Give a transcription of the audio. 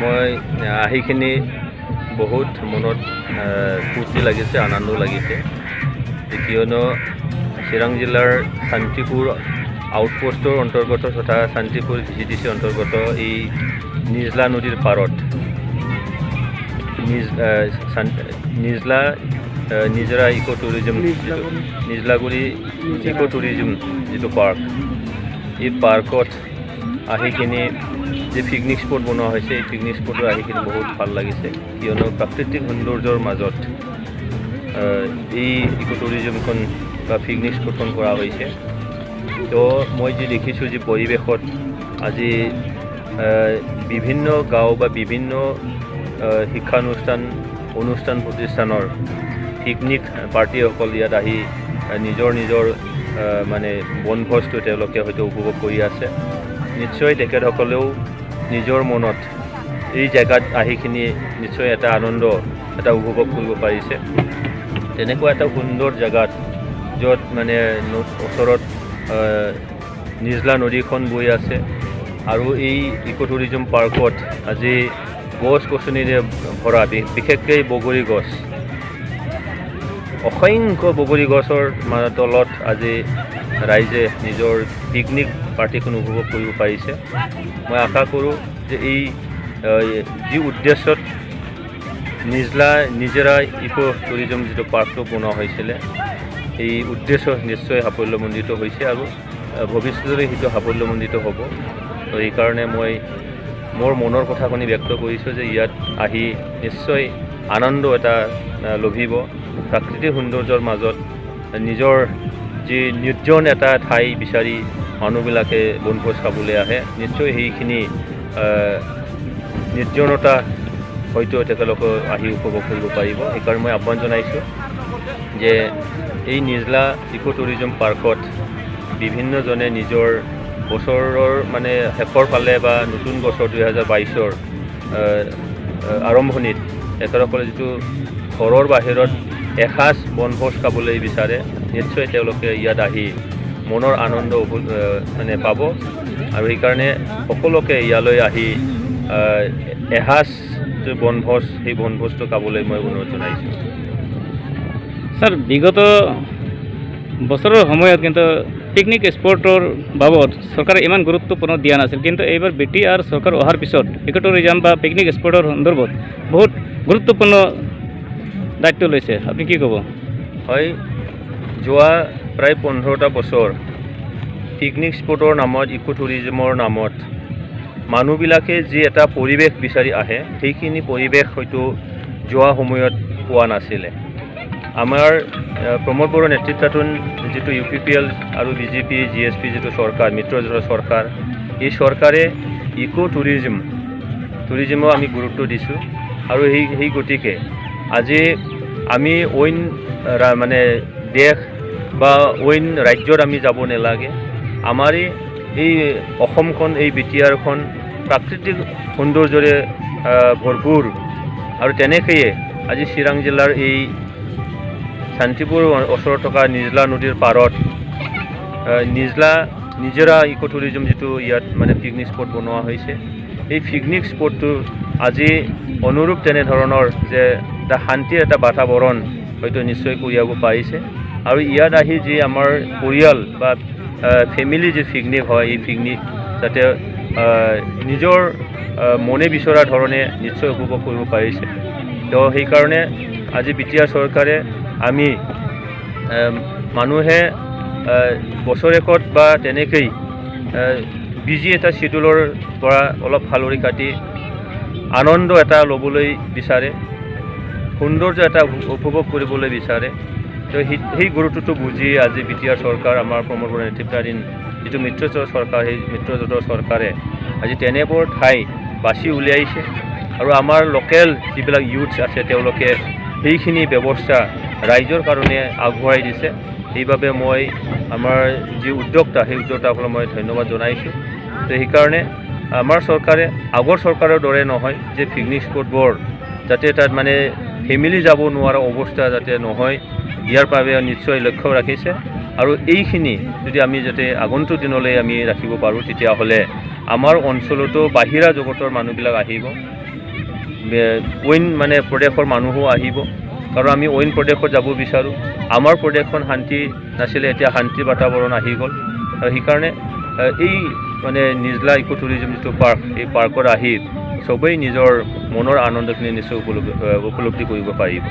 মই আহিখিনি বহুত মনত ফূৰ্তি লাগিছে, আনন্দ লাগিছে, কিয়নো চিৰাং জিলাৰ শান্তিপুৰ আউটপোষ্টৰ অন্তৰ্গত তথা শান্তিপুৰ ভিচিডিচি অন্তৰ্গত এই নিজলা নদীৰ পাৰত নিজলা নিজৰা ইক' টুৰিজম, যিটো নিজলাগুৰি ইক' টুৰিজম যিটো পাৰ্ক, এই পাৰ্কত আহি কিনি যি পিকনিক স্পট বনোৱা হৈছে, এই পিকনিক স্পটত আহি কিনি বহুত ভাল লাগিছে। কিয়নো প্ৰাকৃতিক সৌন্দৰ্যৰ মাজত এই ইক' টুৰিজমখন বা পিকনিক স্পটখন কৰা হৈছে। তো মই যি দেখিছোঁ যে পৰিৱেশত আজি বিভিন্ন গাঁও বা বিভিন্ন শিক্ষানুষ্ঠান, অনুষ্ঠান প্ৰতিষ্ঠানৰ পিকনিক পাৰ্টীসকল ইয়াত আহি নিজৰ নিজৰ মানে বনভোজটো তেওঁলোকে হয়তো উপভোগ কৰি আছে। নিশ্চয় তেখেতসকলেও নিজৰ মনত এই জেগাত আহিখিনি নিশ্চয় এটা আনন্দ এটা উপভোগ কৰিব পাৰিছে। তেনেকুৱা এটা সুন্দৰ জেগাত, য'ত মানে ওচৰত নিজলা নদীখন বৈ আছে আৰু এই ইক' টুৰিজম পাৰ্কত আজি গছ গছনিৰে ভৰা, বিশেষকৈ বগৰী গছ, অসংখ্য বগৰী গছৰ মানে তলত আজি ৰাইজে নিজৰ পিকনিক পাৰ্টিখন উপভোগ কৰিব পাৰিছে। মই আশা কৰোঁ যে এই যি উদ্দেশ্যত নিজলা নিজৰা ইক' টুৰিজম যিটো পাৰ্কটো বনোৱা হৈছিলে, এই উদ্দেশ্য নিশ্চয় সাফল্যমণ্ডিত হৈছে আৰু ভৱিষ্যতলৈ সেইটো সাফল্যমণ্ডিত হ'ব। তো এইকাৰণে মই মোৰ মনৰ কথাখিনি ব্যক্ত কৰিছোঁ যে ইয়াত আহি নিশ্চয় আনন্দ এটা লভিব। প্ৰাকৃতিক সৌন্দৰ্যৰ মাজত নিজৰ যি নিৰ্জন এটা ঠাই বিচাৰি মানুহবিলাকে বনভোজ খাবলৈ আহে, নিশ্চয় সেইখিনি নিৰ্জনতা হয়তো তেখেতলোকে আহি উপভোগ কৰিব পাৰিব। সেইকাৰণে মই আহ্বান জনাইছোঁ যে এই নিজলা ইক' টুৰিজম পাৰ্কত বিভিন্নজনে নিজৰ বছৰৰ মানে শেষৰ ফালে বা নতুন বছৰ 2022ৰ আৰম্ভণিত তেখেতসকলে যিটো ঘৰৰ বাহিৰত এসাঁজ বনভোজ খাবলৈ বিচাৰে, নিশ্চয় তেওঁলোকে ইয়াত আহি মনৰ আনন্দ মানে পাব। আৰু সেইকাৰণে সকলোকে ইয়ালৈ আহি এসাঁজ যিটো বনভোজ, সেই বনভোজটো খাবলৈ মই অনুৰোধ জনাইছোঁ। ছাৰ, বিগত বছৰৰ সময়ত কিন্তু পিকনিক স্পটৰ বাবদ চৰকাৰে ইমান গুৰুত্বপূৰ্ণ দিয়া নাছিল। কিন্তু এইবাৰ বিটিআৰ চৰকাৰ অহাৰ পিছত ইক' টুৰিজম বা পিকনিক স্পটৰ সন্দৰ্ভত বহুত গুৰুত্বপূৰ্ণ দায়িত্ব লৈছে। আপুনি কি ক'ব? হয়, যোৱা প্ৰায় 15টা বছৰ পিকনিক স্পটৰ নামত, ইক' টুৰিজমৰ নামত মানুহবিলাকে যি এটা পৰিৱেশ বিচাৰি আহে, সেইখিনি পৰিৱেশ হয়তো যোৱা সময়ত পোৱা নাছিলে। আমাৰ প্ৰমোদ বড়ো নেতৃত্বাধীন যিটো ইউপিপিএল আৰু বিজেপি জিএছপি যিটো চৰকাৰ, মিত্ৰজোঁটৰ চৰকাৰ, এই চৰকাৰে ইক' টুৰিজিমো আমি গুৰুত্ব দিছোঁ। আৰু সেই গতিকে আজি আমি অইন মানে দেশ বা অইন ৰাজ্যত আমি যাব নালাগে। আমাৰেই এই অসমখন, এই বিটিআৰখন প্ৰাকৃতিক সৌন্দৰ্যৰে ভৰপূৰ। আৰু তেনেকৈয়ে আজি চিৰাং জিলাৰ এই শান্তিপুৰ ওচৰত থকা নিজলা নদীৰ পাৰত নিজলা নিজৰা ইক' টুৰিজম যিটো ইয়াত মানে পিকনিক স্পট বনোৱা হৈছে, এই পিকনিক স্পটটো আজি অনুৰূপ তেনেধৰণৰ যে এটা শান্তিৰ এটা বাতাবৰণ হয়তো নিশ্চয় কঢ়িয়াব পাৰিছে। আৰু ইয়াত আহি যি আমাৰ পৰিয়াল বা ফেমিলি যি পিকনিক হয়, এই পিকনিক যাতে নিজৰ মনে বিচৰা ধৰণে নিশ্চয় উপভোগ কৰিব পাৰিছে। তো সেইকাৰণে আজি বিটিআৰ চৰকাৰে আমি মানুহে বছৰেকত বা তেনেকেই বিজি এটা চিডিউলৰ পৰা অলপ ফালৰি কাটি আনন্দ এটা ল'বলৈ বিচাৰে, সৌন্দৰ্য এটা উপভোগ কৰিবলৈ বিচাৰে। তো সেই গুৰুত্বটো বুজি আজি বিটিআৰ চৰকাৰ, আমাৰ প্ৰমোদ বড়ো নেতৃত্বাধীন যিটো মিত্ৰজোঁটৰ চৰকাৰ, সেই মিত্ৰজোঁটৰ চৰকাৰে আজি তেনেবোৰ ঠাই বাছি উলিয়াইছে। আৰু আমাৰ লোকেল যিবিলাক ইউথছ আছে, তেওঁলোকে সেইখিনি ব্যৱস্থা ৰাইজৰ কাৰণে আগবঢ়াই দিছে। সেইবাবে মই আমাৰ যি উদ্যোক্তা, সেই উদ্যোক্তাসকলক মই ধন্যবাদ জনাইছোঁ। তো সেইকাৰণে আমাৰ চৰকাৰে আগৰ চৰকাৰৰ দৰে নহয় যে পিকনিক স্পটবোৰ যাতে তাত মানে ফেমিলি যাব নোৱাৰা অৱস্থা যাতে নহয়, ইয়াৰ বাবে নিশ্চয় লক্ষ্য ৰাখিছে। আৰু এইখিনি যদি আমি যাতে আগন্তুক দিনলৈ আমি ৰাখিব পাৰোঁ, তেতিয়াহ'লে আমাৰ অঞ্চলতো বাহিৰা জগতৰ মানুহবিলাক আহিব। অইন মানে প্ৰদেশৰ মানুহো আহিব, কাৰণ আমি অইন প্ৰদেশত যাব বিচাৰোঁ। আমাৰ প্ৰদেশখন শান্তি নাছিলে, এতিয়া শান্তিৰ বাতাবৰণ আহি গ'ল। আৰু সেইকাৰণে এই মানে নিজলা ইক' টুৰিজম যিটো পাৰ্ক, এই পাৰ্কত আহি চবেই নিজৰ মনৰ আনন্দখিনি নিশ্চয় উপলব্ধি কৰিব পাৰিব।